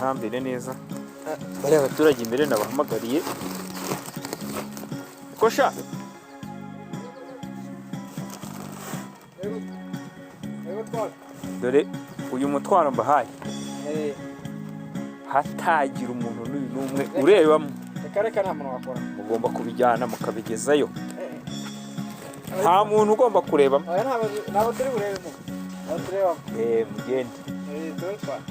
Mbihambire neza. Bariya abaturage imbere nabahamagariye kosha. Dore uyu mutwaro mbahaye, hatagira umuntu n'uyu n'umwe urebamo. Reka reka, nta muntu wakora. Mugomba kubijyana mukabigezayo, nta muntu ugomba kurebamo. Oya, ntabwo turi burebemo, ntabwo turebamo. Mugende. Turabitwara.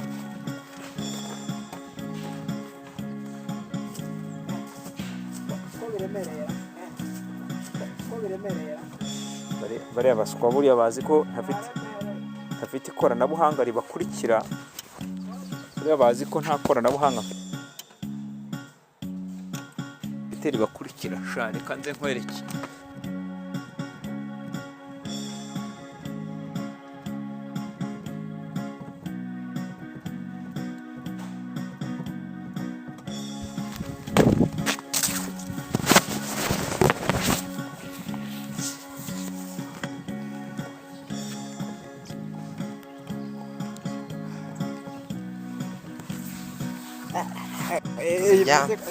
Ko biremereye, ko biremereye. Bariya baswa buriya bazi ko ntafite ikoranabuhanga ribakurikira. Buriya bazi ko nta koranabuhanga mfite ribakurikira. Sha, reka nze nkwereke.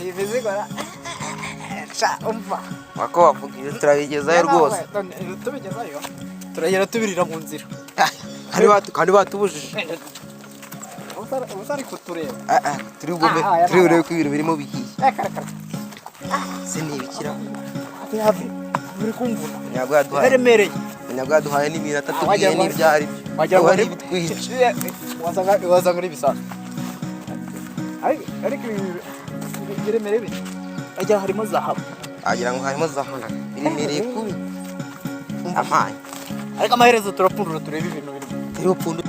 Iyi mizigo sha, umva. Wako wavuga ibyo, turabigezayo rwose. Tubigezayo, turagenda tubirira mu nzira. Kandi batubujije. Ubusa ari kutureba. Ah, ah, turi bugome. Ah, ah, Turi burebe ko ibintu birimo bihiye. Reka reka. Se ntibikira? Hafi hafi uri kumvuna. Ntabwo yaduhaye. Biremereye. Ntabwo yaduhaye n'ibintu atatubwiye Wagira ngo- n'ibyo ari byo. Wagira ngo Ngo hari ibitwica. Wasanga ari ibisasu, ariko ibi biremereye bite? Wagira harimo zahabu. Wagira ngo harimo zahabu, biremereye kubi amaye. Ariko amaherezo turapfundura turebe ibintu birimo. Turi bupfundu.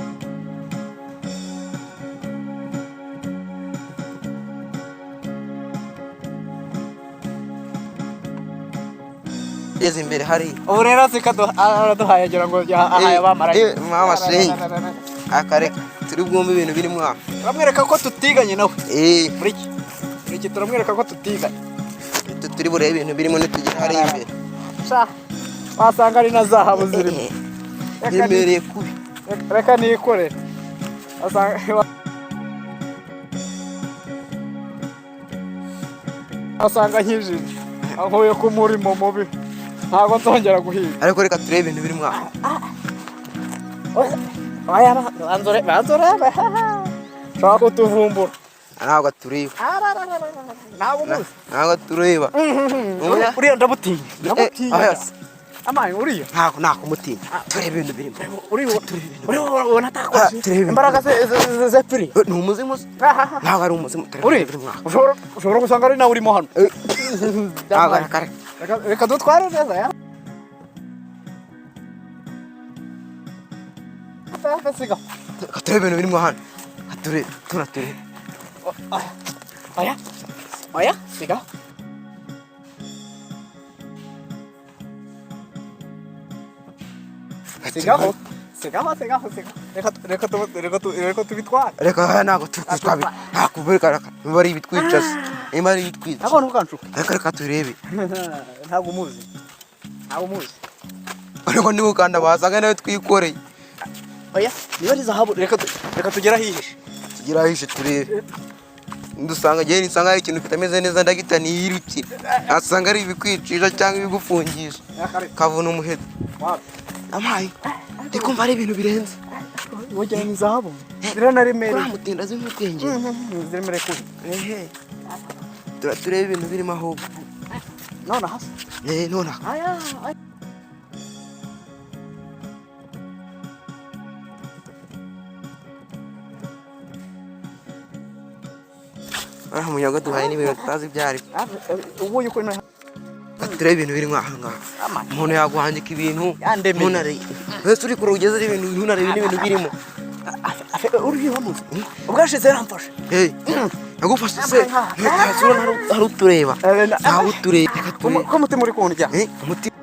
Ugeze imbere hariya. Ubu rero sika araduhaye, agira ngo ahaye abamarayika. Mama shenge, akareka turi bwumve ibintu birimo aho. Turamwereka ko tutiganye nawe. Eh. Muri iki turamwereka ko tutiganye. Turi burebe ibintu birimo nitugera hariya imbere. Sha, wasanga ari na zahabu zirimo. Biremereye kubi. Reka nikorere, wasanga nkijije ankuye ku murimo mubi, ntabwo nzongera guhiga. Ariko reka turebe ibintu birimo aho. Banza urebe, ushobora kutuvumbura. Ntabwo tureba. Ntabwo umuzi. Ntabwo tureba. Uriya ndamutinya, ndamutinya. Oya. Amaye uriya. Ntabwo nakumutinya, turebe ibintu birimo. Uriya uriya ubona atakoze Turebe ibintu. imbaraga ze piri. Ni umuzimu se? Ntabwo ari umuzimu, turebe Uriya ibintu birimo aho. ushobora gusanga ari nawe urimo hano. Ntabwo ari kare. Reka dutware neza ya siga. Reka turebe ibintu birimo hano. Reka turebe, turaturebe. Oya oya, siga. Sigaho sigaho sigaho sigaho, reka tubitware. Reka aya ntabwo twabi ntabwo, reka reka, niba ari ibitwica se, niba ari ibitwica. Ntabwo ntukanshuke. Reka reka turebe. Ntabwo umuzi, ntabwo umuzi. Ariko niba ukanda wasanga nawe twikoreye. Oya, niba ari zahabu, reka tugere ahihishe. Tugere ahishe turebe, dusanga igihe nisanga hari ikintu kitameze neza ndagita niyirukire, asanga ari ibikwicisha cyangwa ibigufungisha kavuna umuheto. Amaye ndi kumva ari ibintu birenze. Wagira ni zahabu, ziranaremereye. Kuriya mutinda azi nk'ubwenge. Ziremereye kubi. Ehe, turebe ibintu birimo ahubwo. None hasi. Eh, nonaha. Aya aya. Uriya muyaga duhaye n'ibintu tutazi ibyo ari byo. Ubu yuko ino. Turebe ibintu birimo aha ngaha. Umuntu yaguhangika ibintu. Yandemeye. Ntunarebe wese uri kure ugeze ari ibintu, ntunarebe n'ibintu birimo. Uriya wamuzi ubwashize yaramfashe. Hey, yagufashe se? Nta hari utureba, ntawe utureba, reka turebe. Ko umutima uri kundya. Eh, umutima.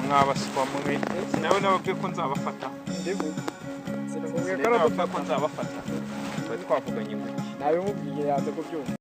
Mwabaswa mwe, nawe nababwiye ko nzabafata. Ndivu sinakubwiye ko Sinababwiye ko nzabafata, twari twavuganye ngo iki? Nabimubwiye yanze kubyumva.